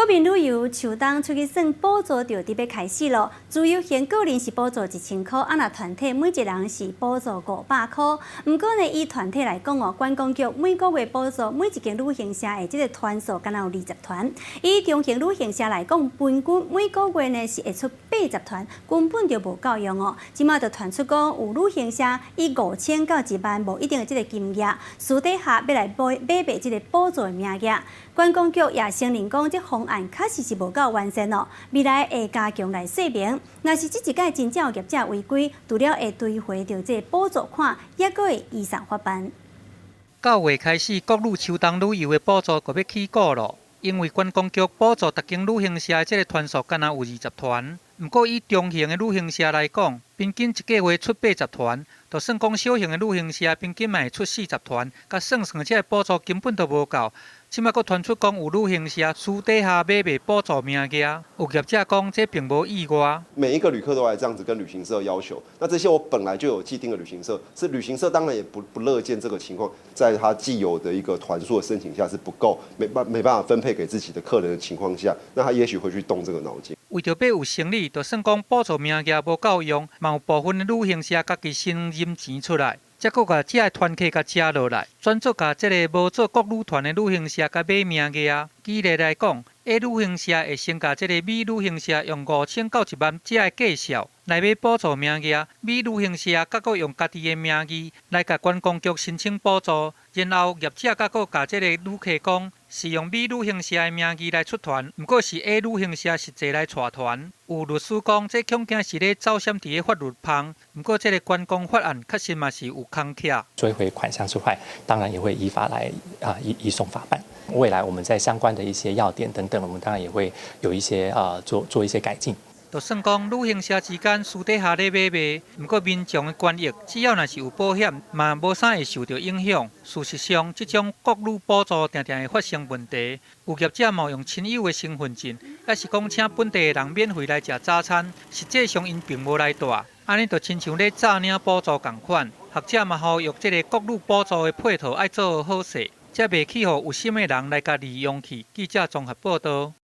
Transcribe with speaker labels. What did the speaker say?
Speaker 1: 國民旅遊秋冬出去耍補助就佇欲開始囉。自由行個人是補助1000箍，啊若團體每一人是補助500箍。毋過呢，以團體來講哦，觀光局每個月補助每一間旅行社的這个團數，敢若有20團。以中型旅行社來講，平均每個月呢是會出80團，根本就無夠用哦。這馬就傳出講，有旅行社以5000到1萬無一定的這个金額，私底下欲來買買賣這个補助的名額。觀光局也承認講，這方案確實是無夠完善哦，未來會加強來說明。若是這一擺真正有業者違規，除了會追回著這補助款，猶閣會移送法辦。
Speaker 2: 9月開始，國旅秋冬旅遊的補助就欲起鼓囉。因為觀光局補助逐間旅行社的這个團數，敢若有20團。毋過以中型的旅行社來講，平均一个月出80團，就算講小型的旅行社，平均嘛會出40團，共算算這个補助根本就無夠。這馬閣傳出講有旅行社私底下買賣補助名額，有業者講這並無意外。
Speaker 3: 每一個旅客都來這樣子跟旅行社要求，那這些我本來就有既定的旅行社，是旅行社當然也不樂見這個情況，在他既有的一個團數的申請下是不夠，沒辦法分配給自己的客人的情況下，那他也許會去動這個腦筋。
Speaker 2: 為著欲有生理，就算講補助名額無夠用，嘛有部分的旅行社家己先忍錢出來。才閣共這个團客共食落來，轉做共這个無做國旅團的旅行社共買名額。舉例來講，A 旅行社會先共這个 B 旅行社用5000到1萬這个價數來買補助名額，B 旅行社閣閣用家己的名義來共觀光局申請補助，然後業者閣閣共這个旅客講是用 B 旅行社的名義來出團，毋過是 A 旅行社實際來帶團。有律師講，這恐驚是咧走閃佇咧法律縫。毋過這个觀光法案確實嘛是有空隙。
Speaker 4: 追回款項之外，當然也會依法來啊移送法辦。未來我們在相關的一些要點等等，我們當然也會有一些啊做一些改進。
Speaker 2: 就算講旅行社之間私底下咧買賣，毋過民眾的權益，只要若是有保險，嘛無啥會受著影響。事實上，這種國旅補助定定會發生問題，有業者冒用親友的身份證，抑是講請本地的人免費來食早餐，實際上𪜶並無來帶，按呢就親像咧詐領補助仝款。學者嘛呼籲這个國旅補助的配套愛做好勢，才袂去予有心的人來共利用去。記者綜合報導。